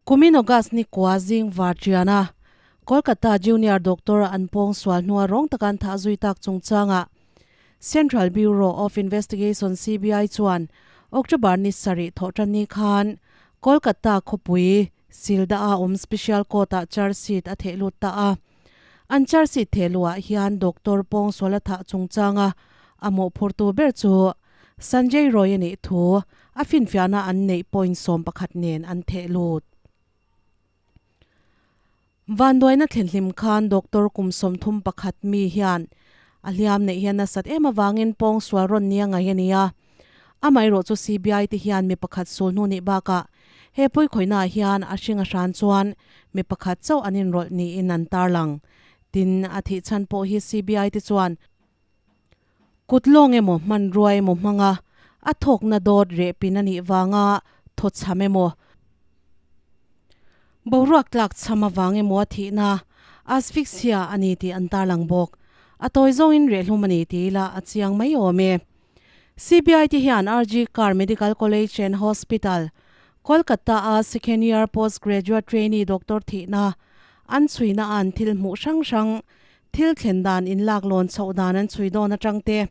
Kumin August ni kua zing Varchiana, Kolkata Junior Doctor an pawng sual hnua rawng taka an thah zui tak chungchangah Central Bureau of Investigation, CBI, chuan October ni sarih thawhtan ni khan Kolkata khawpui Silda-a awm Special Court-ah charge sheet a theh lut ta a. An charge sheet theh luhah hian Doctor pawng sual a thah chungchanga a mawhphurtu ber chu Sanjay Roy a nih thu a finfiahna an neih point 11 nen an theh lut. Vanduaina thlenhlim khan Doctor kum 31 mi hian a hliam neih hian nasat em avangin pawng sual rawn nia ngai a ni a. Amaherawh chu CBI te hian mi pakhat sul hnu nih bakah he pawikhawihnaah hian a hring a hran chuan mi pakhat chauh an inrawlh niin an tarlang. Tin, a thih chhan pawh hi CBI te chuan Kut lawng emaw hmanrua emaw hmanga a thawkna dawt reh pin a nih vanga thaw chham emaw, boruak tlak chham avang emaw a thihna asphyxia a ni tih an tarlang bawk. A tawi zawngin rehlum a ni ti ila a chiang mai awm e. CBI te hian RG Kar Medical College and Hospital, Kolkata-a second year post graduate trainee doctor thihna an chhuina an thil hmuh hrang hrang Thil thlen dan inlak lawn chhoh dan an chhui dawn atang te,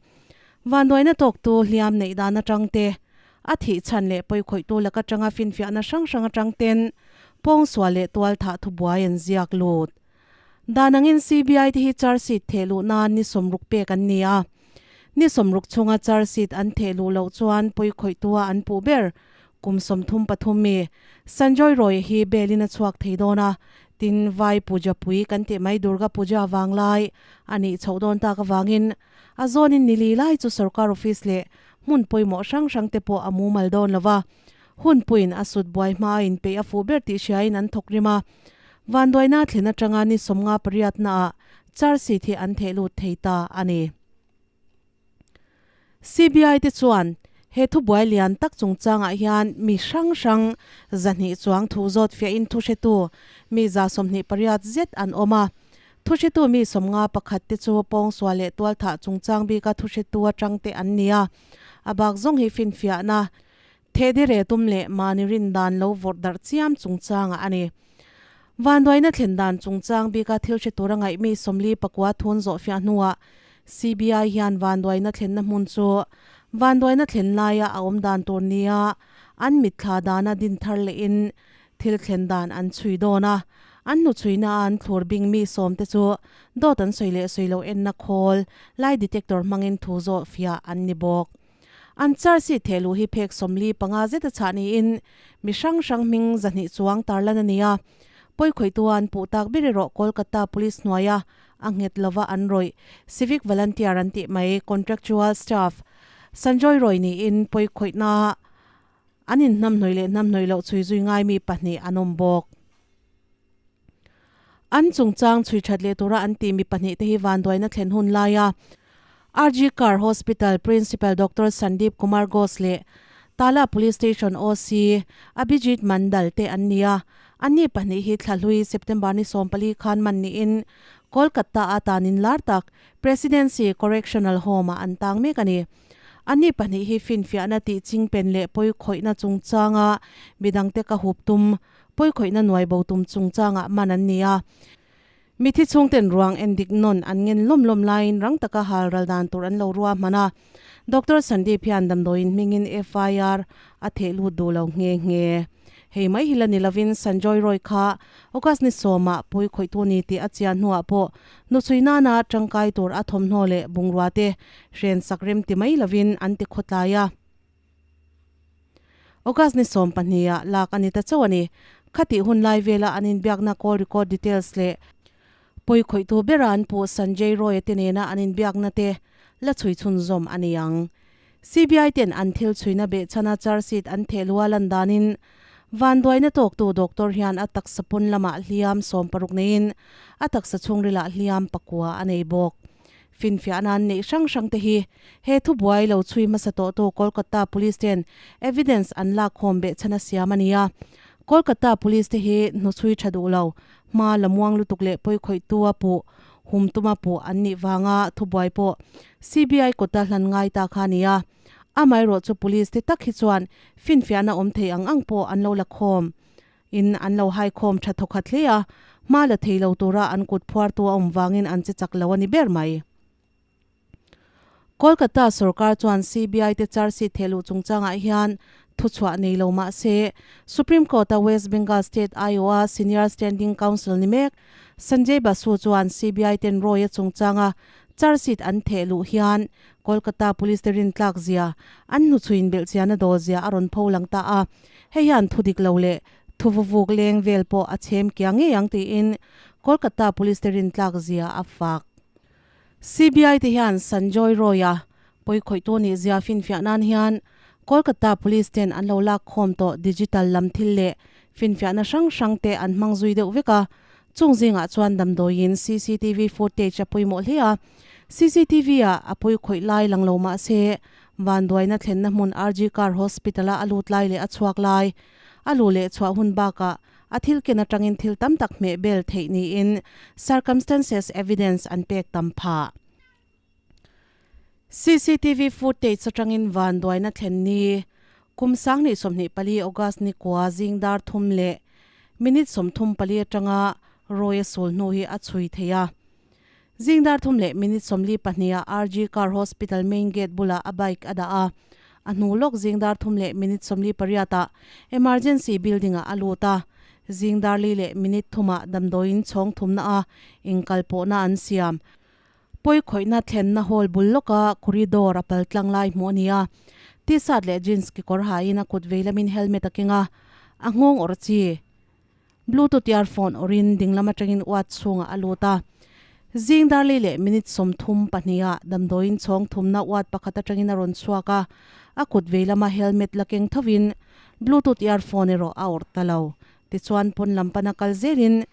vanduaina tawktu hliam neih dan atang te, a thih chhan leh pawikhawihtu lak atanga finfiahna hrang hrang atang ten pawngsual leh tualthah thubuai an ziak lut. Dan angin CBI te hi charge sheet theh luh nan ni 60 pek an ni a. Ni 60 chhunga charge sheet an theh luh loh chuan pawikhawihtua an puh ber Kum 33 mi, Sanjoy Roy hi bail in a chhuak thei dawn a, tin Vai Puja pui kan tih mai Durga Puja vanglai a nih chhoh dawn tak avangin a zawnin ni li lai chu sorkar office leh hmun pawimawh hrang hrang te pawh a mumal dawn lo va, hun puiin a sut buai hma a inpeih a fuh ber tih hriain an thawk rim a. Vanduaina thlen atanga ni 58 naah charge sheet hi an theh lut thei ta a ni. CBI te chuan he thubuai lian tak chungchangah hian mi hrang hrang 200 chuang thu zawt fiahin thuhretu mi 28 zet an awm a. Thuhretu mi 51 te chu pawngsual leh tualthah chungchang bika thuhretu atang te an ni a. A bak zawng hi finfiahna thehdi tum leh mahni rin dan lo vawrh darh chiam chungchangah a ni. Vanduaina thlen dan chungchang bika thil hre tura ngaih mi 49 thun zawh fiah hnuah CBI hian vanduaina thlenna hmun chu vanduaina thlen laia a awm dan tur nia an mitthla dana din thar lehin thil thlen dan an chhui dawn a. An hnuchhuina a an thlur bing mi 10 te chu dawt an sawi leh sawi lo enna khawl lie detector hmangin thu zawh fiah an ni bawk. An charge sheet theh luh hi phek 45 zet a chhah niin mi hrang hrang hming 200 chuang tarlan a ni a. Pawikhawihtua an puh tak ber erawh Kolkata Police hnuaia a nghet lova an rawih civic volunteer an tih mai contractual staff Sanjoy Roy niin pawikhawihna an inhnamhnawih leh hnamhnawih loh chhui zui ngai mi pahnih an awm bawk. An chungchang chhui that leh tura an tih mi pahnih te hi vanduaina thlen hun laia RG Kar Hospital Principal Doctor Sandeep Kumar Ghosh leh Tala Police Station OC Abhijit Mandal te an ni a. Anni pahnih hi thlahlui September ni 14 khan man niin Kolkata-a tanin lar tak Presidency Correctional Home-ah an tang mek a ni. Anni pahnih hi finfiahna tih chingpen leh pawikhawihna chungchanga midangte ka hup tum Pawikhawihna nuai bo tum chungchangah man an ni a. Mithi chhungten ruang endik nawn an ngen lawm lawm laiin rang taka hal ral dan tur an lo rua hman a. Doctor Sandeep hian damdawiin hmingin FIR a theh lut duh lo nghe nghe. Hei mai hi la ni lovin Sanjoy Roy kha August ni 10 ah pawikhawihtu ni tih a chian hnuah pawh nuchhui nana tangkai tur a thawmhnaw leh bungrua te hren sak rem ti mai lovin an ti khawtlai a. August ni 12 ah lak a ni ta chauh a ni. Khatih hun lai vela an inbiakna call record details leh pawikhawihtu bera an puh Sanjay Roy-a te nena an inbiakna te la chhui chhunzawm a ni ang. CBI ten an thil chhuina behchhana charge sheet an theh lua lan danin vanduaina tawktu doctor hian a taksa pawn lamah hliam 60 neiin a taksa chhungrilah hliam pakua a nei bawk. Finfiahna an neih hrang hrang te hi he thubuai lo chhui hmasa tawhtu Kolkata Police ten evidence an lakkhawm behchhan a siam a ni a. Kolkata Police te hi hnuchhui tha duh lo, hma la muang lutuk leh pawikhawihtu a puh, hum tuma puh an nih vanga thubuai pawh CBI kawta hlan ngai ta kha a ni a. Amaherawhchu Police te tak hi chuan finfiahna awm thei ang ang pawh an lo la khawm. in an lo hai khawm tha thawkhat hle a, hma la thei lo tura an kut phuartu a awm vangin an che chak lo a ni ber mai. Kolkata sorkar chuan CBI te charge sheet thehluh chungchangah hian thuchhuah nei lo mah se, Supreme Court-a West Bengal State aiawha Senior Standing Counsel ni mek Sanjay Basu chuan CBI ten Roy-a chungchanga charge sheet an thehluh hian Kolkata Police te rintlak zia an hnuchhuin belhchian a dawl zia a rawn pho lang ta a, hei hian thu dik lo leh thu vuvuk leng vel pawh a chhem kia ngei ang tiin Kolkata Police te rintlak zia a fak. CBI te hian Sanjoy Roy-a pawikhawihtu nih zia finfiah nan hian Kolkata Police ten an lo lak khawm tawh digital lam thil leh finfiahna hrang hrang te an hmang zui deuh vek a, chung zingah chuan damdawiin cctv footage a pawimawh hle a, cctv ah a pawikhawih lai lang lo mah se vanduaina thlenna hmun RG Kar Hospital-a a lut lai leh a chhuak lai a luh leh chhuah hun bakah A thil ken atangin thil tam tak hmeh bel theih niin circumstances evidence an pek tam phah. Cctv footage atangin vanduaina thlen ni kum 2024 August ni kua zing dar thum leh minute 34 atanga Roy-a sul hnu hi a chhui thei a. Zing dar thum leh minute 42 ah RG Kar Hospital main gate bulah a bike a dah a, a hnu lawk zing dar thum leh minute 48 ah emergency building ah a lut a, zing dar li leh minute thum ah damdawiin chhawng thumna a inkal pawhna an siam. Pawikhawihna thlenna hall bul lawka corridor a pal tlang lai hmuh a ni a, t-shirt leh jeans kekawr hain a kut veilamin helmet a keng a, a nghawng awrh chi. Bluetooth earphone awrin dinglam atangin uat chhungah a lut a. Zing darlei leh minute 32 ah damdawiin chhawng thumna uat pakhat atangin a rawn chhuak a, a kut veilama helmet la keng thovin Bluetooth earphone erawh a awrh ta lo. Tichuan pawn lam pana kal zelin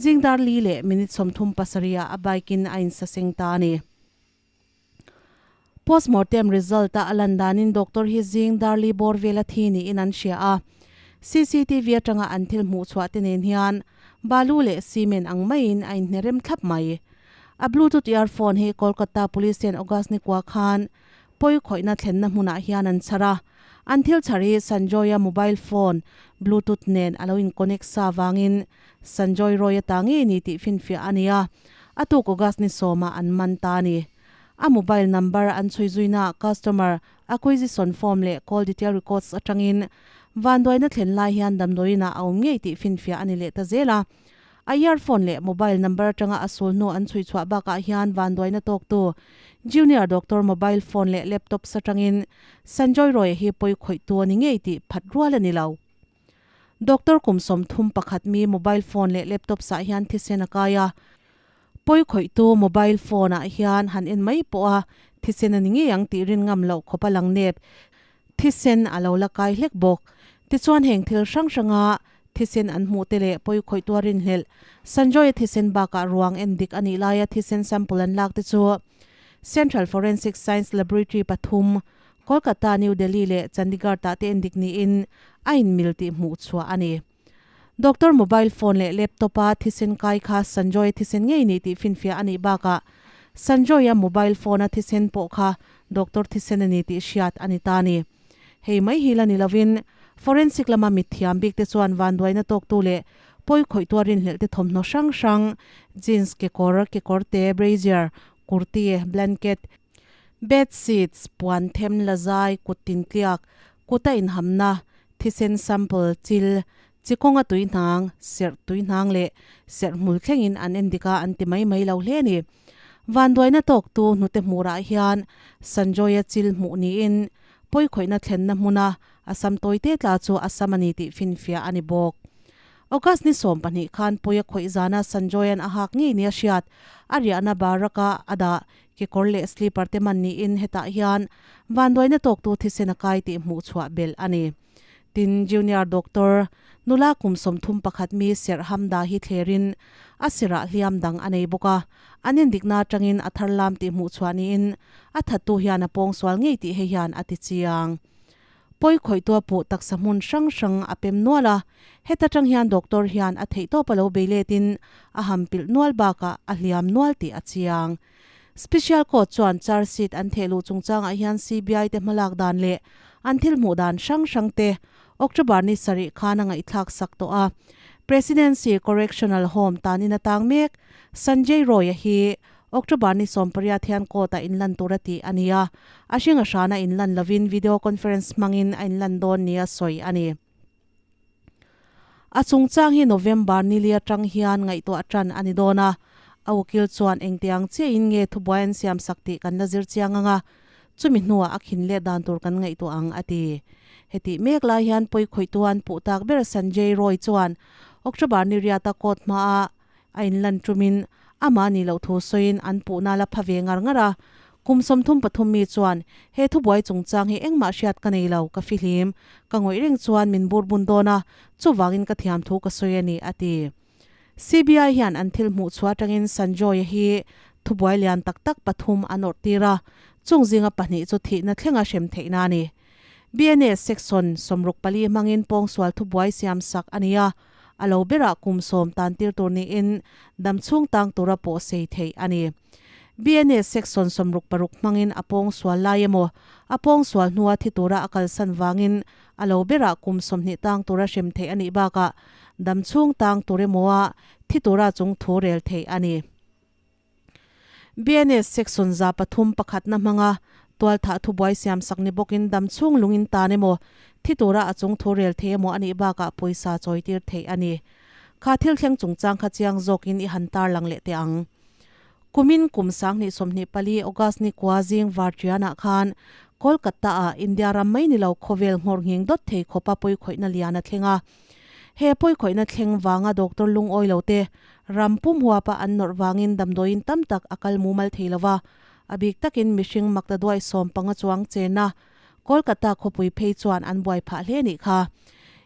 zing dar li leh minute 37 ah a bike in a insaseng ta a ni. Postmortem result a a lan danin doctor hi zing darli bawr vela thi niin an hria a, cctv atanga an thil hmuh chhuah te nen hian balu leh cement ang maiin a inhne rem thlap mai. A bluetooth earphone hi Kolkata Police ten August ni kua khan pawi khawihna thlenna hmunah hian an chhar a, an thil chhar hi Sanjoy-a mobile phone bluetooth nen a lo in connect sa vangin Sanjoy Roy-a ta ngei ni tih finfiah a ni a, a tuk August ni sawmah an man ta a ni. A mobile number an chhui zuina customer acquisition form leh call detail records atangin vanduaina thlen lai hian damdawiinah a awm ngei tih finfiah a ni leh ta zel a. A earphone leh mobile number atanga a sul hnu an chhui chhuah bakah hian vanduaina tawktu junior doctor mobile phone leh laptops atangin Sanjoy Roy-a hi pawi khawihtu a ni ngei tih phat rual a ni lo. Doctor kum 31 mi mobile phone leh laptops ah hian thisen a kai a, pawi khawihtu mobile phone ah hian han en mai pawh a thisen a ni ngei ang tih rin ngam loh khawp a lang nep. Thisen a lo la kai hlek bawk. Tichuan heng thil hrang hranga thisen an hmuh te leh pawi khawihtu a rinhlelh Sanjoy-a thisen bakah ruang en dik a nih laia thisen sample an lak te chu Central Forensic Science Laboratory pathum Kolkata, New Delhi leh Chandigarh tah te endik niin a inmil tih hmuh chhuah a ni. Doctor mobile phone leh laptop a thisen kai kha Sanjoy-a thisen ngei ni tih finfiah a nih bakah Sanjoy-a mobile phone a thisen pawh kha doctor thisen a ni tih hriat a ni ta a ni. Hei mai hi la ni lovin forensic lama mithiam bik te chuan vanduaina tawktu leh pawi khawihtu a rinhlelh te thawmhnaw hrang hrang, jeans, kekawr, kekawrte, brazier, kurti, blanket, Bed sheets, puan them la zai, kut tintliak, kut a inhamna, thisen sample, chil, chi kawnga tui hnang, serh tui hnang leh serh hmul thlengin an en dik a an ti mai mai lo hle a ni. Vanduaina tawktu hnute hmurah hian Sanjoy-a chil hmuh niin pawikhawihna thlenna hmuna a sam tawite tla chu a sam a ni tih finfiah a ni bawk. August ni 12 khan pawi a khawih zana Sanjoy-a'n a hak ngei nia hriat a riahna baraka a dah Kekawr leh slipper te man niin hetah hian vanduaina tawktu thisen a kai tih hmuh chhuah belh a ni. Tin, Junior Doctor, nula kum 31 mi Serh Hamda hi thlerin a sirah hliam dang a nei bawk a, an indikna atangin a thar lam tih hmuh chhuah niin a thattu hian a pawngsual ngei tih hei hian a ti chiang. Pawi khawihtu a puh taksa hmun hrang hrang a pem nual a, heta tang hian doctor hian a theihtawp a lo bei letin a ham pilh nual bakah a hliam nual tih a chiang. Special Court chuan charge sheet an thehluh chungchangah hian CBI te hmalak dan leh an thil hmuh dan hrang hrang te October ni sarih khan a ngaihthlak sak tawh a. Presidency Correctional Home tanin a tang mek. Sanjay Roy-a hi October ni 18 hian court-ah inlan tur a tih a ni a, a hring a hrana inlan lovin video conference hmangin a inlan dawn nia sawi a ni. A chungchang hi November ni li atang hian ngaihtuah tan a ni dawn a, a ukil chuan engtiang chiahin nge thubuai an siam sak tih kan la zir chiang ang a, chumi hnuah a khin let dan tur kan ngaihtuah ang a ti. Hetih mek lai hian pawi khawihtu an puh tak ber Sanjay Roy chuan October ni riata court hmaah A inlan ṭumin amah nih loh thu sawiin an puhna la pha ve ngar ngar a. Kum 33 mi chuan, He thubuai chungchang hi engmah hriat ka nei lo, ka fihlim. Ka ngawih reng chuan min bur bun dawn a, chuvangin ka thiam thu ka sawi a ni, a ti. CBI hian an thil hmuh chhuah atangin Sanjoy-a hi thubuai lian tak tak pathum an awrh tir a, chung zinga pahnih chu thihna thlenga hrem theihna a ni. BNS Section 64 hmangin pawngsual thubuai siam sak a ni a, A lo berah kum 10 tan tir tur niin dam chhung tang tura pawh sei theih a ni. BNS Section 66 hmangin a pawng sual lai emaw, a pawng sual hnua thi tura a kalsan vangin a lo berah kum 20 tang tura hrem theih a nih bakah dam chhung tang tur emawa thi tura chung thu rel theih a ni. BNS Section 300 pakhatna hmanga tualthah thubuai siamsak ni bawkin damchhung lungin tan emaw, thi tura a chung thu rel thei emaw a nih bakah pawisa chawitir theih a ni. Kha thil thleng chungchang kha chiang zawkin i han tarlang leh teh ang. Kumin kum 2024 August ni kua zing Varṭianah khan Kolkata-ah India ram mai ni lo khawvel nghawr nghing dawt thei khawpa pawikhawihna lian a thleng a. He pawikhawihna thleng vanga doctor lungawi lo te ram pum huapa an nawrh vangin damdawiin tam tak a kal mumal thei lo va, a bik takin mihring makta duai 15 chuang chena Kolkata khawpui phei chuan an buai phah hle nih kha.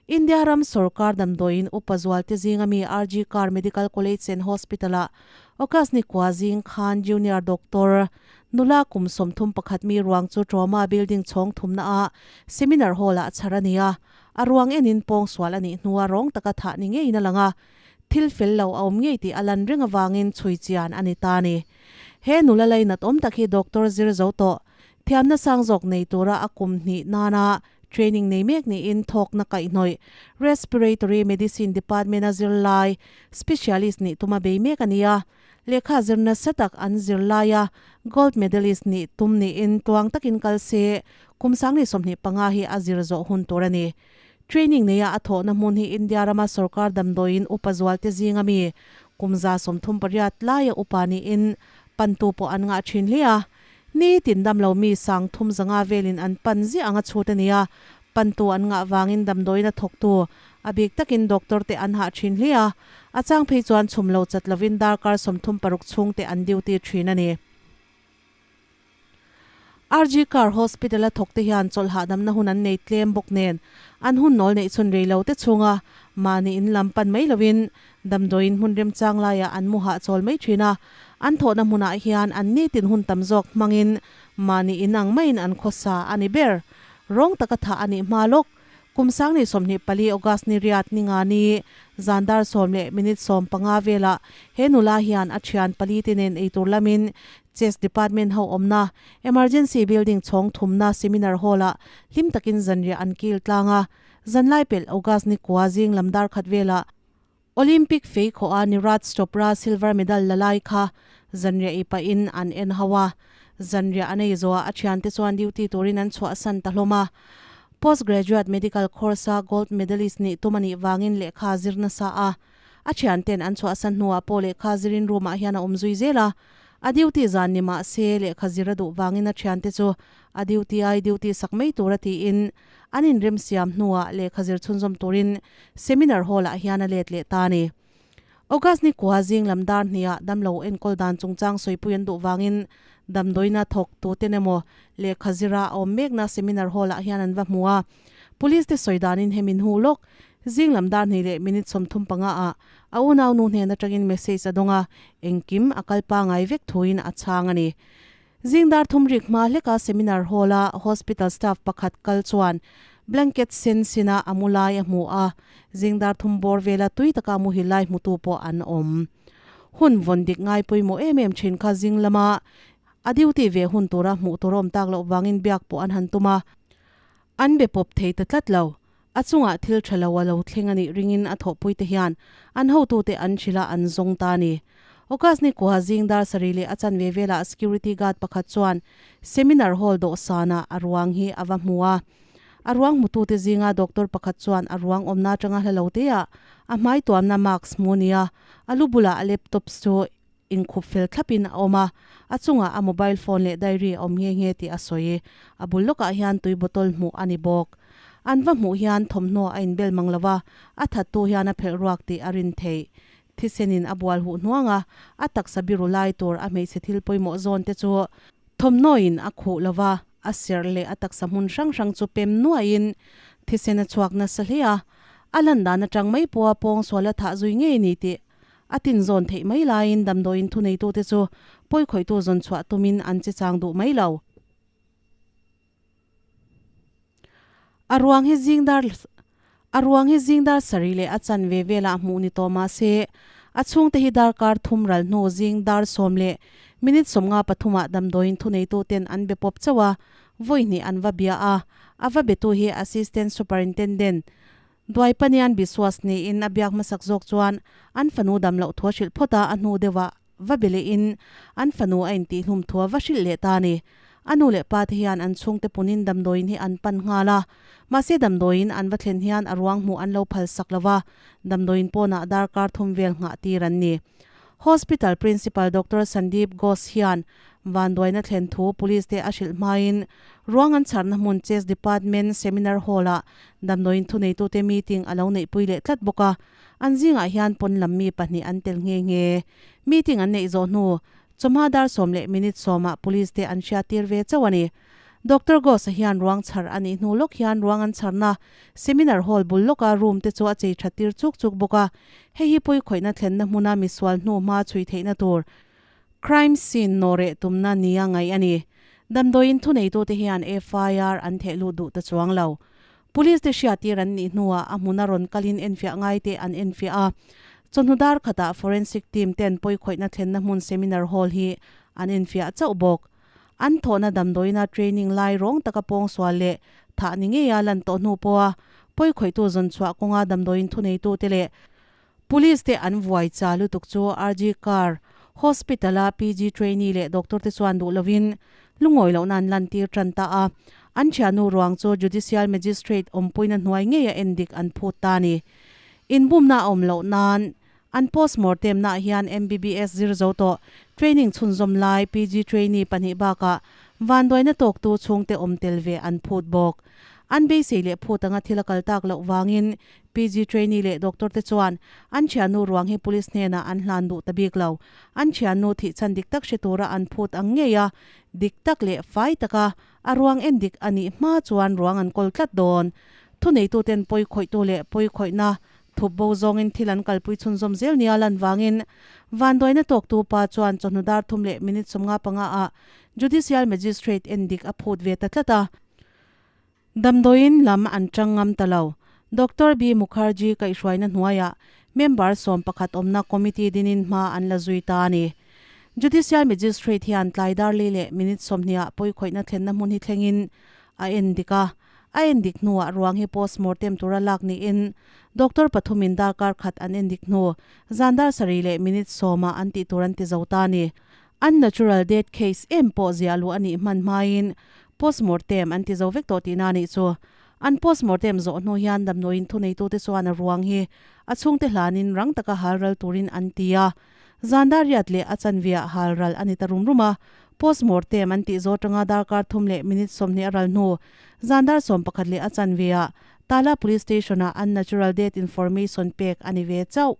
India ram sorkar damdawiin upa zualte zinga mi RG Kar Medical College and Hospital-ah August ni kua zing khan junior doctor nula kum 31 mi ruang chu trauma building chhawng thumnaah seminar hall-ah chhar a ni a. A ruang enin pawng sual a nih hnua rawng taka thah ni ngeiin a lang a, thil fel lo a awm ngei tih a lan reng avangin chhui chian a ni ta a ni. He nula lainat awm tak hi doctor zir zo tawh, thiamna sang zawk nei tura a kum hnih nana training nei mek niin thawkna kaihhnawih Respiratory Medicine Department-a zirlai specialist nih tuma bei mek a ni a. Lehkha zir nasa tak an zir laia gold medalist nih tum niin tuang takin kal se, kum 2025 hi a zir zawh hun tur a ni. Training neia a thawhna hmun hi India rama sorkar damdawiin upa zualte zinga mi kum 138 laia upa niin pantu pawh an ngah thin hle a. Ni tin damlo mi 350 velin an pan ziah anga chhut a ni a, pantu an ngah vangin damdawiin a thawktu A bik takin doctor te an hah thin hle a, a chang phei chuan chhum lo chat lovin darkar 36 chhung te an duty thin a ni. RG Kar Hospital a thawk te hian chawlh hahdamna hun an nei tlem bawk nen an hun nawl neih chhun rei lo te chhunga mahni in lam pan mai lovin damdawiin hmun remchang laiah an mu hahchawl mai thin a, an thawhna hmunah hian an nitin hun tam zawk hmangin mahni in ang maiin an khawsa a ni ber. Rawng taka thah a nih hma lawk. Kum 2024 August ni riat ni nga ni zan dar 10 leh minute 15 velah he nula hian a thian pali te nen eitur lamin Chest Department ho awmna Emergency Building chhawng thumna Seminar Hall-ah hlim takin zanriah an kil tlang a. Zanlai pelh August ni kua zing lam dar khat velah Olympic fei khawha Neeraj Chopra silver medal la lai kha zanriah i pahin an en ho a. Zanriah an ei zawhah a thiante chuan duty turin an chhuahsan ta hlawm a. Postgraduate medical course-a gold medalist nih tum a nih vangin lehkha zir nasa a. A thianten an chhuahsan hnuah pawh lehkha zirin room-ah hian a awm zui zel a. A duty zan ni mah se lehkha zir a duh vangin a thiante chu a duty ai duty sak mai tura tiin An inremsiam hnuah lehkha zir chhunzawm turin seminar hall-ah hian a let leh ta a ni. August ni kua zing lam dar hniah damlo enkawl dan chungchang sawipui an duh vangin damdawiina thawk tuten emaw lehkha zira a awm mekna seminar hall-ah hian an va hmu a. Police te sawi danin hemi hnu lawk zing lam dar hnih leh minute 35 ah a unaunu hnen atangin message a dawng a, engkim a kal pangai vek thuin a chhang a ni. Zing dar thum rik hma hleka seminar hall-a hospital staff pakhat kal chuan blanket sen sina a mu lai a hmu a, zing dar thum bawr vela tui taka muhil lai hmutu pawh an awm. Hun vawn dik ngai pawimawh em em thin kha zing lama a duty ve hun tura hmuh tur a awm tak loh vangin biak pawh an han tum a, an be pawp thei ta tlat lo. A chungah thil tha lo a lo thleng a nih ringin a thawhpuite hian an hotute an hrilh a, an zawng ta a ni. August ni kua zing dar sarih leh a chanve velah security guard pakhat chuan seminar hall dawhsanah a ruang hi a va hmu a. A ruang hmutute zinga doctor pakhat chuan a ruang awmna atanga hla lo teah a hmai tuamna mask hmu nia a lu bulah a laptop chu inkhup fel thlapin a awm a, a chungah a mobile phone leh diary a awm nghe nghe tih a sawi. A bul lawkah hian tui bottle hmuh a ni bawk. An va hmuh hian thawmhnaw a inbel mang lo a, a thattu hian a phelh ruak tih a rin theih. Thisenin a bual huh hnuang a, a taksa biru lai tur a hmeichhe thil pawimawh zawn te chu thawmhnawin a khuh lo va, a serh leh a taksa hmun hrang hrang chu pem nuaiin thisen a chhuak nasa hle a, a lan dan atang mai pawha pawngsual a thah zui ngei ni tih a tinzawn theih mai laiin damdawiin thuneitute chu pawikhawihtu zawn chhuah tumin an che chang duh mai lo. A ruang hi zing dar A ruang hi zing dar sarih leh a chanve velah hmuh ni tawh mah se, a chhungte hi darkar thum ral hnu zing dar sawm leh minute sawmnga pathumah damdawiin thuneituten an be pawp chauh a, vawi hnih an va bia a, a va betu hi Assistant Superintendent Duaipanian Biswas niin a biak hmasak zawk chuan an fanu dam loh thu a hrilh phawt a, a hnu deuhah va be lehin an fanu a intihhlum thu a va hrilh leh ta a ni. A nu leh pa te hian an chhungte punin damdawiin hi an pan nghal a, mahse damdawiin an va thlen hian a ruang hmuh an lo phal sak lo va, damdawiin pawnah darkar thum vel nghah tir an ni. Hospital Principal Doctor Sandeep Ghosh hian vanduaina thlen thu Police te a hrilh hmain ruang an chharna hmun Chest Department Seminar Hall-ah damdawiin thuneitute meeting a lo neihpui leh tlat bawk a, an zingah hian pawn lam mi pahnih an tel nghe nghe. Meeting an neih zawh hnu chawhma dar sawm leh minute sawmah Police te an hriattir ve chauh a ni. Doctor Ghosh-a hian ruang chhar a nih hnu lawk hian ruang an chharna Seminar Hall bul lawka room te chu a chei that tir chuk chuk bawk a, hei hi pawi khawihna thlenna hmuna misual hnu hma chhui theihna tur crime scene nawhreh tumna nia ngaih a ni. Damdawiin thuneitute hian FIR an theh lut duh ta chuang lo. Police te hriattir an nih hnuah a hmuna rawn kalin enfiah ngai te an enfiah a, chawhnu dar khatah forensic team ten pawi khawihna thlenna hmun seminar hall hi an enfiah chauh bawk. An thawhna damdawiina training lai rawng taka pawngsual leh thah ni ngeia lan tawh hnu pawha pawi khawihtu zawn chhuah kawnga damdawiin thuneitute leh Police te an vuai cha lutuk chu RG Kar Hospital-a PG trainee leh doctor te chuan duh lovin lungawi lohna an lantir tan ta a, an thiannu ruang chu Judicial Magistrate awmpuina hnuai ngeia endik an phut ta a ni. Inbumna a awm loh nan An postmortem naah hian MBBS zir zo tawh, training chhunzawm lai PG trainee pahnih bakah vanduaina tawktu chhungte awm tel ve an phut bawk. An beisei leh phut anga thil a kal tak loh vangin PG trainee leh doctor te chuan an thiannu ruang hi police hnenah an hlan duh ta bik lo. An thiannu thih chhan dik tak hre tura an phut ang ngei a, dik tak leh fai taka a ruang en dik a nih hma chuan ruang an kawl tlat dawn. Thuneituten pawi khawihtu leh pawi khawihna Thup bo zawngin thil an kalpui chhunzawm zel nia lan vangin vanduaina tawktu pa chuan chawhnu dar thum leh minute 55 ah Judicial Magistrate en dik a phut ve ta tlat a. Damdawiin lam an tang ngam ta lo. Doctor B Mukherjee kaihhruaina hnuaiah member 11 awmna committee dinin hma an la zui ta a ni. Judicial Magistrate hian tlai dar li leh minute 20 ah pawikhawihna thlenna hmun hi thlengin a en dik a. A en dik hnuah ruang hi postmortem tura lak niin doctor pathumin darkar khat an en dik hnu zan dar sarih leh minute sawmah an tih tur an ti zo ta a ni. Unnatural death case em pawh ziah luh a nih hman hmain postmortem an ti zo vek tawh tihna a nih chu. An postmortem zawh hnu hian damdawiin thuneitute chuan a ruang hi a chhungte hlanin rang taka halral turin an ti a. Zan dar riat leh a chanveah halral a ni ta rum rum a, postmortem an tih zawh atanga darkar thum leh minute 20 a ral hnu zan dar 11 leh a chanveah Tala Police Station-ah unnatural death information pek a ni ve chauh.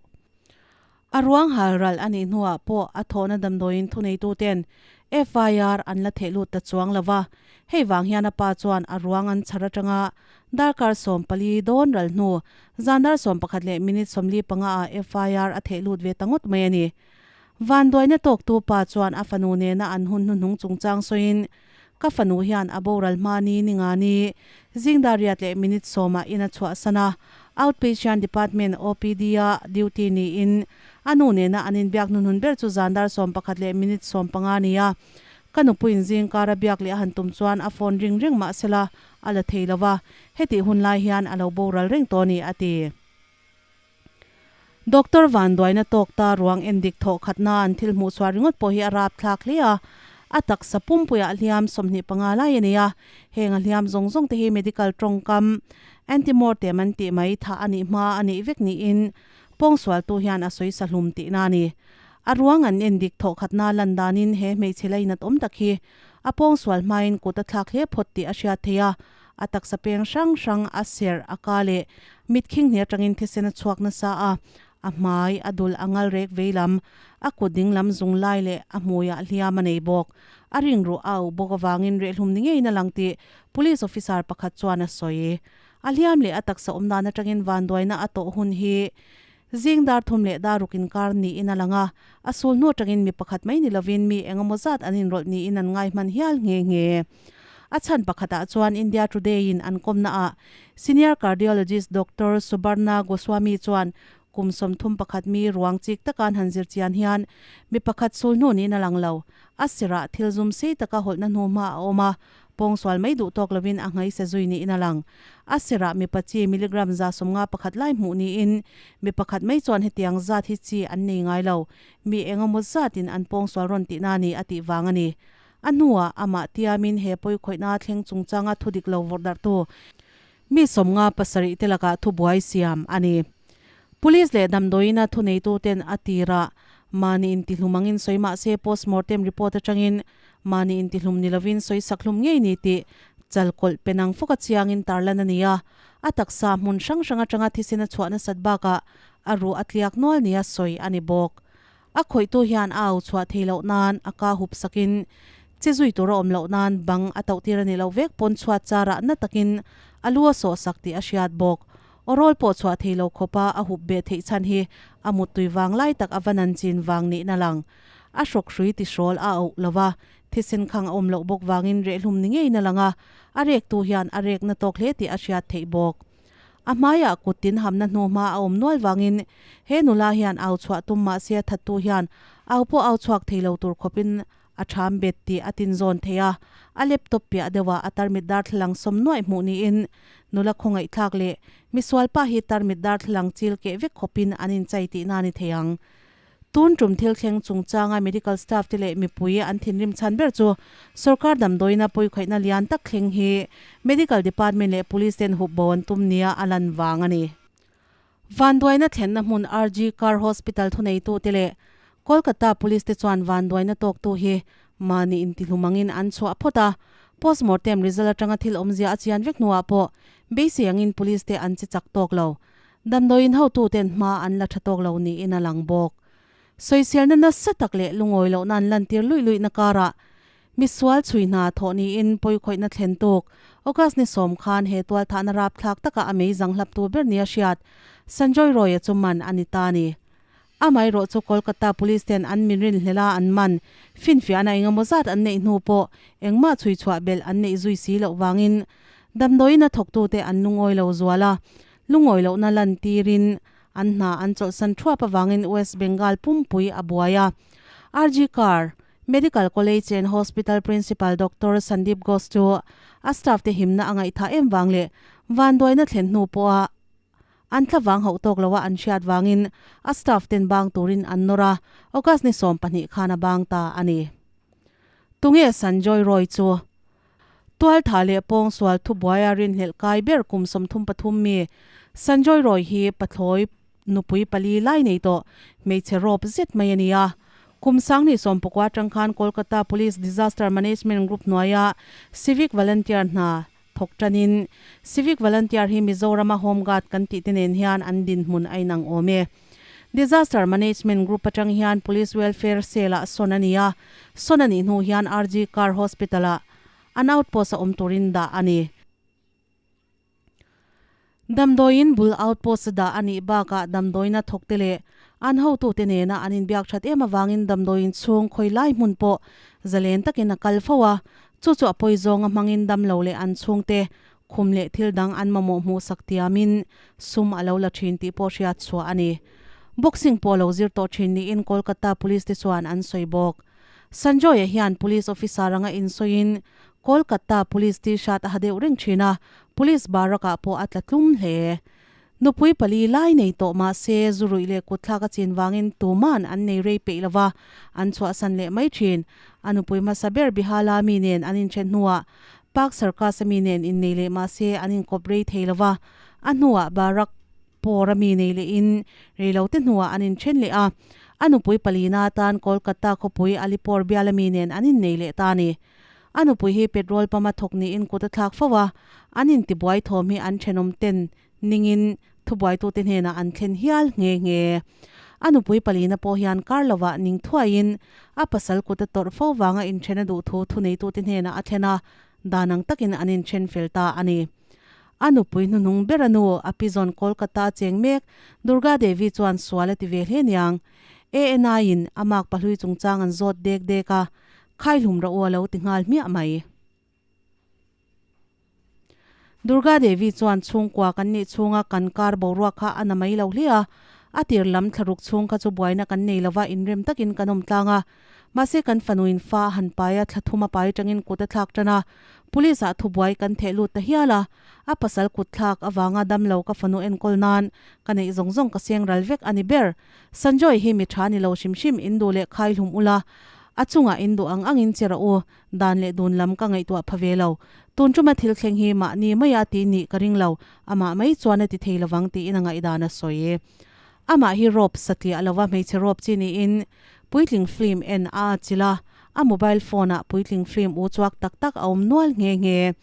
A ruang halral a nih hnuah pawh a thawhna damdawiin thuneituten FIR an la theh lut ta chuang lo va, hei vang hian a pa chuan a ruang an chhar atanga darkar 14 dawn ral hnu zan dar 11 leh minute 45 ah FIR a theh lut ve ta ngawt mai a ni. Vanduaina tawktu pa chuan a fanu nena an hun hnuhnung chungchang sawiin, Ka fanu hian a boral hma ni ni nga ni zing dar riat leh minute sawmah in a chhuahsan a, Outpatient Department, OPD, a duty niin a nu nena an inbiak hnuhnun ber chu zan dar 11 leh minute 15 a ni a. Ka nupuiin zingkar a biak leh a han tum chuan a phone ring reng mah sela a la thei lo va, hetih hun lai hian a lo boral reng tawh a ni, a ti. Doctor vanduaina tawk ta ruang endik thawh khatna an thil hmuh chhuah ringawt pawh hi a rap thlak hle a, a taksa pumpuiah hliam 25 lai a nei a, heng a hliam zawng zawng te hi medical tawngkam anti-mortem an tih mai thah a nih hma a nih vek niin pawngsualtu hian a sawi sa hlum tihna a ni. A ruang an endik thawh khatna lan danin he hmeichhe lainat awm tak hi a pawngsual hmain kut a thlak hle phawt tih a hriat theih a, A taksa peng hrang hrang a serh a ka leh mitkhing hnih atangin thisen a chhuak nasa a, a hmai, a dul a ngal rek vei lam, a kut ding lam zung lai leh a hmuiah hliam a nei bawk. A ringruh a auh bawk avangin rehlum ni ngeiin a lang tih Police officer pakhat chuan a sawi. A hliam leh a taksa awm dan atangin vanduaina a tawh hun hi zing dar thum leh dar ruk inkar niin a lang a, a sul hnu atangin mi pakhat mai ni lovin mi engemaw zat an inrawlh niin an ngai hman hial nghe nghe. A chhan pakhatah chuan India Today-in an kawmnaah Senior Cardiologist Doctor Subarna Goswami chuan kum 31 mi ruang chik taka an han zir chian hian mi pakhat sul hnu niin a lang lo. A sirah thil zum sei taka hawlhna hnu hma a awm a, pawngsual mai duh tawk lovin a nghaisa zui niin a lang. A sirah mipa chi milligram 51 lai hmuh niin mi pakhat mai chuan hetiang zat hi chi an nei ngai lo, mi engemaw zatin an pawngsual rawn tihna a ni a tih vang a ni. A hnuah amah tiamin he pawikhawihna thleng chungchanga thu dik lo vawrh darhtu mi 57 te lakah thubuai siam a ni. Police leh damdawiina thuneituten a tirah mahni intihlum angin sawi mah se postmortem report atangin mahni intihlum ni lovin sawi sak hlum ngei ni tih chalkawlh penang fawka chiangin tarlan a ni a. A taksa hmun hrang hrang atanga thisen a chhuah nasat bakah a ruh a tliak nual nia sawi a ni bawk. A khawihtu hian a au chhuah thei loh nan a ka hup sakin che zui tur a awm loh nan bang a tauh tir a nih loh vek pawn chhuat charah na takin a lu a sawh sak tih a hriat bawk. Aw rawl pawh chhuah thei lo khawpa a hup beh theih chhan hi a muttui vang lai tak a va nan chin vang niin a lang. A hrawk hrui ti hrawl a auh lo va, thisen khang a awm loh bawk vangin rehlum ni ngeiin a lang a, a rektu hian a rekna tawk hle tih a hriat theih bawk. A hmaiah kut tin hamna hnu hma a awm nual vangin he nula hian au chhuah tum mahse a thattu hian au pawh au chhuak thei lo tur khawpin a ṭham bet tih a tinzawn thei a. A laptop piah deuhah a tarmit darthlalang sawm nuaih hmuh niin nula khawngaihthlak leh misualpa hi tarmit darthlalang chil keh vek khawpin an inchai tihna a ni thei ang. Tun tum thil thleng chungchanga medical staff te leh mipui an thinrim chhan ber chu sorkar damdawiina pawikhaihna lian tak thleng hi medical department leh police ten hup bo an tum nia a lan vang a ni. Vanduaina thlenna hmun RG Kar Hospital thuneitute leh Kolkata police te chuan vanduaina tawktu hi mahni intihlum angin an chhuah phawt a, postmortem result atanga thil awmzia a chian vek hnuah pawh beisei angin police te an che chak tawk lo. Damdawiin hotuten hma an la tha tawk lo niin a lang bawk. Sawiselna nasa tak leh lungawi lohna an lantir luih luihna karah misual chhui hna thawh niin pawikhawihna thlen tuk August ni sawm khan he tualthahna rapthlak taka a mei zang hlaptu ber nia hriat Sanjoy Roy-a chu man a ni ta a ni. Amaherawh chu Kolkata Police ten an min rinhlelh a an man finfiahna engemaw zat an neih hnu pawh engmah chhui chhuah belh an neih zui si loh vangin damdawiin a thawktute an lungawi lo zual a, Lungawi lohna lantirin an hna an chawlhsan thuap avangin West Bengal pumpui a buai a. RG Kar Medical College and Hospital Principal Doctor Sandeep Ghosh chu a staff te himna a ngaihthah em vang leh vanduaina thlen hnu pawha an thlavang hauh tawk loa an hriat vangin a staff ten bang turin an nawr a, August ni 12 khan a bang ta a ni. Tunge Sanjoy Roy chu? Tualtha leh pawngsual thubuaia rinhlelh kai ber kum 33 mi Sanjoy Roy hi pathlawi nupui pali lai nei tawh hmeichhe rawp zet mai a ni a. Kum 2019 atang khan Kolkata Police Disaster Management Group hnuaia Civic Volunteer hna thawk tanin Civic Volunteer hi Mizorama Home Guard kan tih te nen hian an dinhmun a inang awm e. Disaster Management Group atang hian Police Welfare Cell-ah sawn a ni a, sawn a nih hnu hian RG Kar Hospital-ah an outpost a awm turin dah a ni. Damdawiin bul outpost a dah a nih bakah damdawiina thawkte leh an hotute nena an inbiak that em avangin damdawiin chhung khawi lai hmun pawh zalen takin a kal fo a, chu chu a pawi zawnga hmangin damlo leh an chhungte Khum leh thil dang an mamawh hmuhsak tiamin sum a lo la thin tih pawh hriat chhuah a ni. Boxing pawh lo zir tawh thin niin Kolkata Police te chuan an sawi bawk. Sanjoy-a hian police officer anga insawiin Kolkata police t-shirt a ha deuh reng thin a, police barrack-ah pawh a tla tlum hle. Nupui pali lai nei tawh mah se zu ruih leh kutthlak a chin vangin tuman an nei rei peih lova, an chhuahsan leh mai thin. A nupui hmasa ber Bihala mi nen an inthen hnuah Park Circus-a mi nen innei leh mah se an inkawp rei thei lova, a hnuah Barak Pawr a mi nei lehin reilote hnuah an inthen leh a, a nupui palina atan Kolkata khawpui Alipore biala mi nen an innei leh ta a ni. A nupui hi petrol pump a thawk niin kut a thlak fo a, an intibuai thawm hi an thenawm ten ningin thubuaitute hnenah an thlen hial nghe nghe. A nupui palina pawh hian kar lovah ning thuaiin a pasal kut a tawrh fo vanga inthen a duh thu thuneitute hnenah a thlen a, dan ang takin an inthen fel ta a ni. A nupui hnuhnung ber a nu, a pizawn Kolkata a cheng mek, Durga Devi chuan sual a ti ve hle niang. ANI-in a mark pahlui chungchang an zawt dek dek a, Khaihlum rawh u a lo ti nghal hmiah mai. Durga Devi chuan chhungkua kan nih chhunga kan kar boruak kha a na mai lo hle a, a tir lam thlaruk chhung kha chu buaina kan nei lova inrem takin kan awm tlang a. Mahse kan fanuin fa a han pai a, thla thum a pai atangin kut a thlak tan a, police ah thubuai kan theh lut ta hial a, a pasal kut thlak avanga damlo ka fanu enkawl nan ka neih zawng zawng ka seng ral vek a ni ber. Sanjoy hi mi tha ni lo hrim hrim in duh leh khaihlum ula, a chungah in duh ang angin che rawh u, Dan leh dun lam ka ngaihtuah pha ve lo. Tun tuma thil thleng hi mahni maia ti nih ka ring lo, amah mai chuan a ti thei lovang tiin a ngaihdan a sawi. Amah hi rope satliah lova hmeichhe rope chi niin puitling film en a atchilh a, a mobile phone ah puitling film u chuak tak tak a awm nual nghe nghe.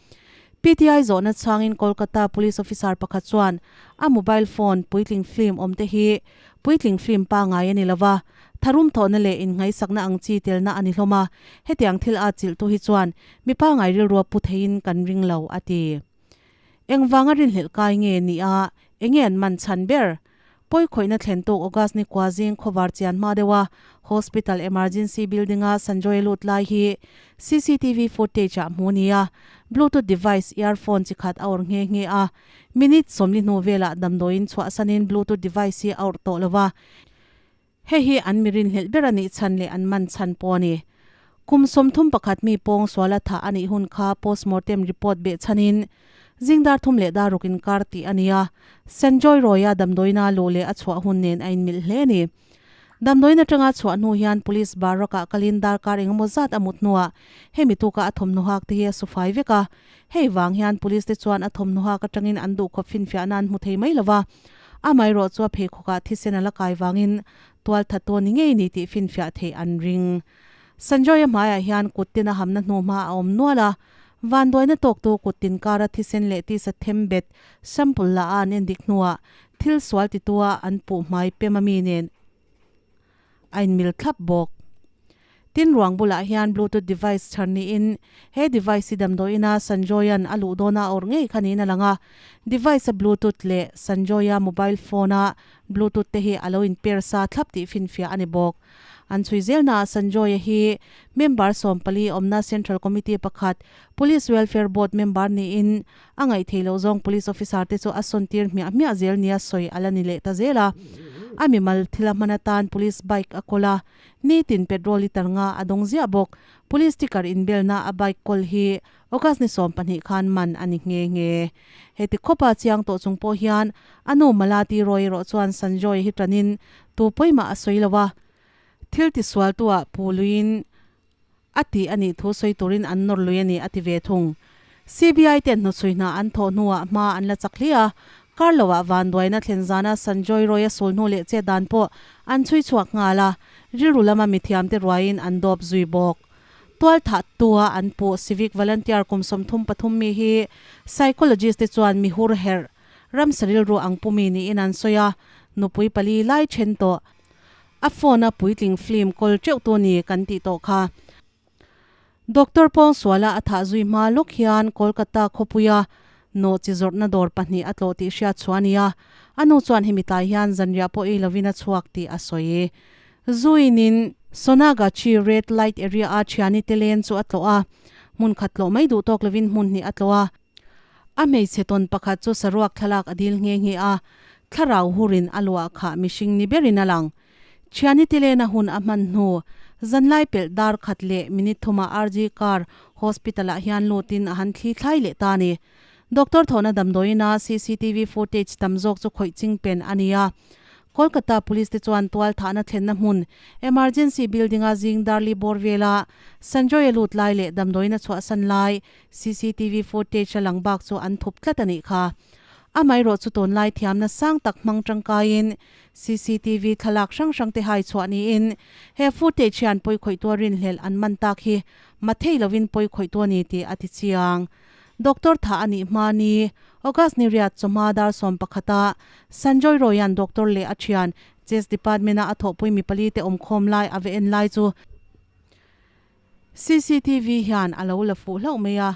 PTI zawhna chhangin Kolkata police officer pakhat chuan a mobile phone puitling film awm te hi puitling film pangai a ni lova, Tharum thawhna leh inngaihsakna ang chi telna a ni hlawm a, hetiang thil a chilhtu hi chuan mi pangai rilrua pu theiin kan ring lo, a ti. Engvanga rinhlelh kai nge ni a, enge an man chhan ber? Pawikhawihna thlen tawk August ni kua zing khawvar chian hma deuha Hospital Emergency Building-a Sanjoy lut lai hi cctv footage-ah hmu ni a, Bluetooth device earphone chi khat a awrh nghe nghe a, minute 40 hnu velah damdawiin chhuahsanin Bluetooth device hi a awrh tawh lo va, Hei hi an mi rinhlelh ber a nih chhan leh an man chhan pawh a ni. Kum 31 mi pawng suala thah a nih hun kha postmortem report beh chhanin zingdar thum leh dar ruk inkar tih a ni a, Sanjoy Roy-a damdawiina luh leh a chhuah hun nen a inmilh hle a ni. Damdawiin atanga chhuah hnu hian police barrack-ah kalin darkar engemaw zat a mut hnuah hemi tuka a thawmhnaw hak te hi a su fai vek a, hei vang hian police te chuan a thawmhnaw hak atangin an duhkhawp finfiahna an hmu thei mai lo va. Amaherawh chu a pheikhawkah thisen a la kai vangin tual that tawn ni ngei ni tih finfiah theih an ring. Sanjoy-a hmaiah hian kut tin a hamna hnuhma a awm nual a, vanduaina tawktu kut tin kara thisen leh tisa them bet sample la a an endik hnuah thil sual titua an puh hmai pem ami nen a inmil thlap bawk. Tin ruang bulah hian bluetooth device chhar niin he device hi damdawiina Sanjoy-a'n a luh dawna a awrh ngei kha niin a lang a. Device a bluetooth leh Sanjoy-a mobile phone-a bluetooth te hi a lo inpair sa thlap tih finfiah a ni bawk. An chhui zelnaah Sanjoy-a hi member 14 awmna Central Committee pakhat Police Welfare Board member niin a ngaihtheih loh zawng police officer te chu a sawn tir hmiah hmiah zel nia sawi a la ni leh ta zel a. A mimal thil a hman atan police bike a kawl a, nitin petrol litre nga a dawng ziah bawk. Police sticker inbelna a bike kawl hi August ni 20 khan man a ni nghe nghe. Heti khawpa chiang tawh chung pawh hian a nu Malati Roy erawh chuan Sanjoy hi tanin tu pawimah a sawi lo a, thil tisualtuah pu luiin A tih a nih thu sawi turin an nawr lui a ni, a ti ve thung. CBI ten hnuchhui hna an thawh hnuah hma an la chak hle a, kar loah vanduaina thlen zana Sanjoy Roy-a sul hnu leh chet dan pawh an chhui chhuak nghal a, rilru lama mithiamte ruaiin an dawp zui bawk. Tualthah tua an puh Civic Volunteer kum 33 mi hi Psychologist te chuan mi hur herh ramsa rilru ang pumi niin an sawi a, nupui pali lai then tawh. A phone a puitling film kawl teuh tu ni kan tih tawh kha. Doctor Pawngsuala a thah zui hma lawk hian Kolkata khawpuia nawh chi zawrhna dawr pahnih a tlawh tih hriat chhuah a ni a, a nu chuan hemi tlai hian zanriah pawh ei lovin a chhuak tih a sawi. Zuinin Sonagachi Red Light Area a thiani te len chu a tlawh a, hmun khat tlawh mai duh tawk lovin hmun hnih a tlawh a. A hmeichhe tawn pakhat chu saruak thlalak a dil nghe nghe a, thlarau hurin a luah khah mihring ni berin a lang. Thiani tilena hun a hman hnu, Zanlai pelh dar khat leh minute thumah RG Kar Hospital-ah hian lutin a han thli thlai leh ta a ni. Doctor thawhna damdawiina cctv footage tam zawk chu khawih ching pen a ni a. Kolkata Police te chuan tual thahna thlenna hmun Emergency Building-a zing darli bawr vela Sanjoy-a lut lai leh damdawiina chhuahsan lai cctv footage a lang bak chu an thup tlat a nih kha. Amaherawh chu tunlai thiamna sang tak hmang tangkaiin cctv thlalak hrang hrang te hai chhuah niin he footage hian pawi khawihtua rinhlelh an man tak hi mathei lovin pawi khawihtu a ni tih a ti chiang. Doctor tha a nih hma ni, August ni riat chawhma dar 11 ah Sanjoy Roy-a'n doctor leh a thian Chest Department-a a thawhpui mi pali te awmkhawm lai a va en lai chu cctv hian a lo la fuh hlauh mai a,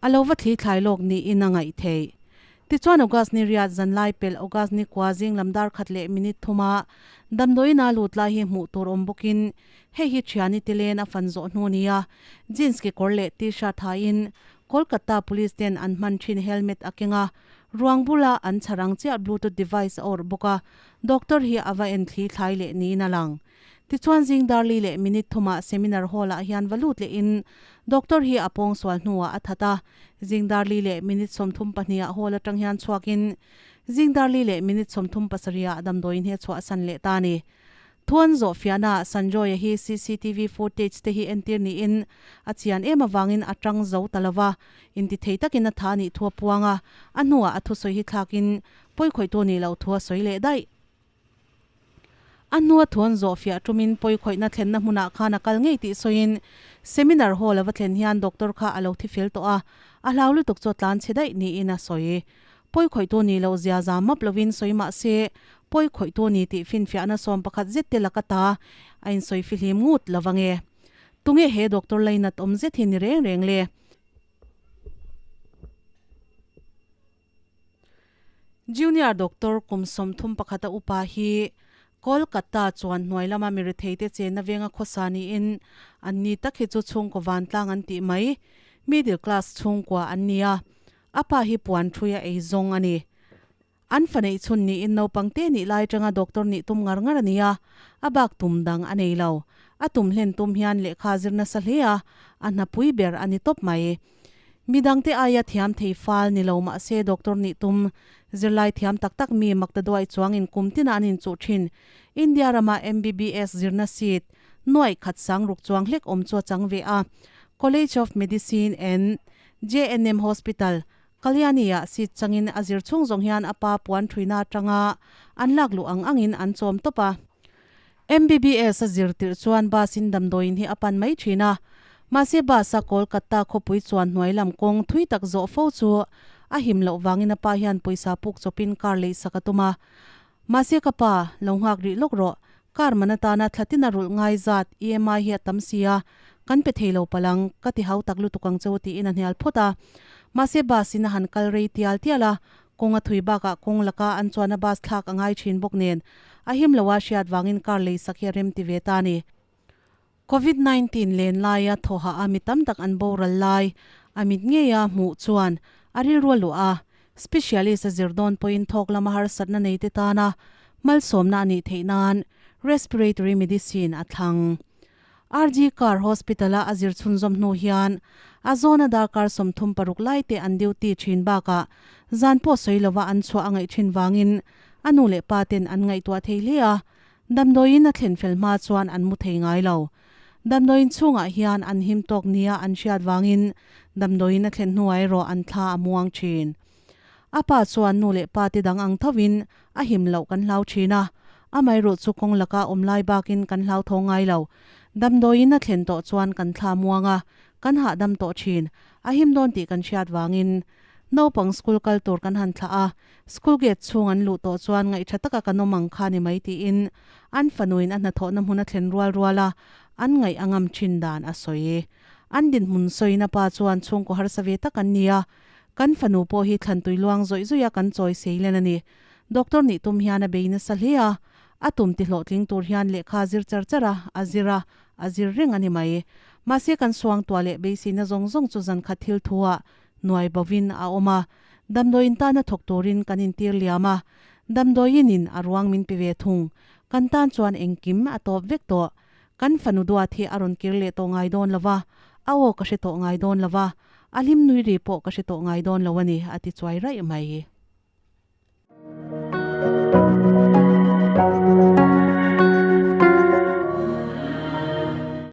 a lo va thli thlai lawk niin a ngaih theih. Tichuan August ni riat zanlai pelh August ni kua zing lam dar khat leh minute thuma damdawiin a lut lai hi hmuh tur awm bawkin hei hi thiani te len a fan zawh hnu nia Jeans kekawr leh T-shirt hain Kolkata Police ten an hman thin helmet a keng a, ruang bula an chhar ang chiah Bluetooth device a awrh bawk a, doctor hi a va en thli thlai leh niin a lang. Tichuan zing darli leh minute thumah seminar hall ah hian va lut lehin doctor hi a pawngsual hnuah a that a, zing darli leh minute 32 ah hall atang hian chhuakin zing darli leh minute 37 ah damdawiin hi a chhuahsan leh ta a ni. Thuan zawh fiahnaah Sanjoy-a hi cctv footage te hi entir niin a chian em avangin a tang zo ta lo va, intithei takin a tha a nih thu a puang a, a hnuah a thusawi hi thlakin pawikhawihtu nih loh thu a sawi leh daih. A hnua thuan zawh fiah tumin pawikhawihna thlenna hmunah khan a kal ngei tih sawiin seminar hall a va thlen hian doctor kha a lo thi fel tawh a, a hlau lutuk chu a tlan chhe daih niin a sawi. Pawikhawihtu nih loh zia za map lovin sawi mah se, pawikhawihtu ni tih finfiahna 11 zet te laka ta a insawi fihlim ngut lo vang e. Tunge he doctor lainat awm zet hi ni reng reng le? Junior doctor kum 31 a upa hi Kolkata chuan hnuai lama mi retheite chenna venga khawsa niin an ni tak hi chu chhungkaw vantlang an tih mai, middle class chhungkua an ni a. A pa hi puan ṭhui a ei zawng a ni. An fa neih chhun niin naupang te nih lai aṭanga doctor nih tum ngar ngar a ni a, a bak tum dang a nei lo. A tum hlen tum hian lehkha a zir nasa hle a, a hnapui ber a ni tawp mai. Midangte aia thiam thei fal ni lo mah se doctor nih tum zirlai thiam tak tak mi makta duai chuangin kum tinah an inchuh ṭhin. India rama MBBS zirna seat nuaih khat sang ruk chuang hlek awm chu a chang ve a. College of Medicine and JNM Hospital, Kalyani-ah seat changin a zir chhung zawng hian a pa puan thuina atanga an lak luh ang angin an chawm tawp a. MBBS a zir tirh chuan bus-in damdawiin hi a pan mai thin a, mahse bus-a Kolkata khawpui chuan hnuai lam kawng thui tak zawh fo chu a him loh vangin a pa hian pawisa puk chawpin car leisak a tum a. Mahse ka pa, lo nghak rih lawk rawh, car man atana thla tina rulh ngai zat EMI hi a tam si a, kan pe thei lo palh ang, ka ti hau tak lutuk ang cheu tiin a hnial phawt a. Mahse bus in a han kal rei tial tial a, kawng a thui bakah kawng laka an chuan a bus thlak a ngai thin bawk nen, a him lo a hriat vangin car leisak hi a rem ti ve ta a ni. Covid 19 len laia thawha a mi tam tak an boral lai a mit ngeia hmuh chuan a rilru a luah a, specialist a zir dawn pawhin thawk lama harsatna nei te tana malsawmna a nih theih nan respiratory medicine a thlang. RG Kar Hospital-a a zir chhunzawm hnu hian a zawna darkar 36 lai te an duty thin bakah zan pawh sawi lova an chhuah a ngaih thin vangin a nu leh pa ten an ngaihtuah thei hle a, Damdawiin a thlen fel hma chuan an mu thei ngai lo. Damdawiin chhungah hian an him tawk nia an hriat vangin damdawiin a thlen hnuah erawh an thla a muang thin. A pa chuan nu leh pa te dang ang thovin a him loh kan hlau thin a, amaherawh chu kawng laka awm lai bakin kan hlau tho ngai lo. Damdawiin a thlen tawh chuan kan thla muang a, kan hahdam tawh thin. A him dawn tih kan hriat vangin naupang school kal tur kan han thlah a, School gate chhung an luh tawh chuan ngaihṭha taka kan awm ang kha ni mai tiin an fanuin a hnathawhna hmun a thlen rual rual a, an ngaih a ngam ṭhin dan a sawi. An dinhmun sawiin a pa chuan chhungkaw harsa ve tak an ni a, kan fanu pawh hi thlantui luang zawih zawih a kan chawi sei len a ni. Doctor nih tum hian a bei nasa hle a, a tum ti hlawhtling tur hian lehkha a zir char char a, a zir a, a zir reng a ni mai. Mahse kan suangtuah leh beiseina zawng zawng chu zankhat thil thu-ah nuai bovin a awm a, Damdawiin tana thawk turin kan intir liam a, damdawiin in a ruang min pe ve thung. Kan tan chuan engkim a tawp vek tawh. Kan fanu duat hi a rawn kir leh tawh ngai dawn lo va, a aw ka hre tawh ngai dawn lo va, a hlim nui ri pawh ka hre tawh ngai dawn lo a ni, a ti chuai raih mai.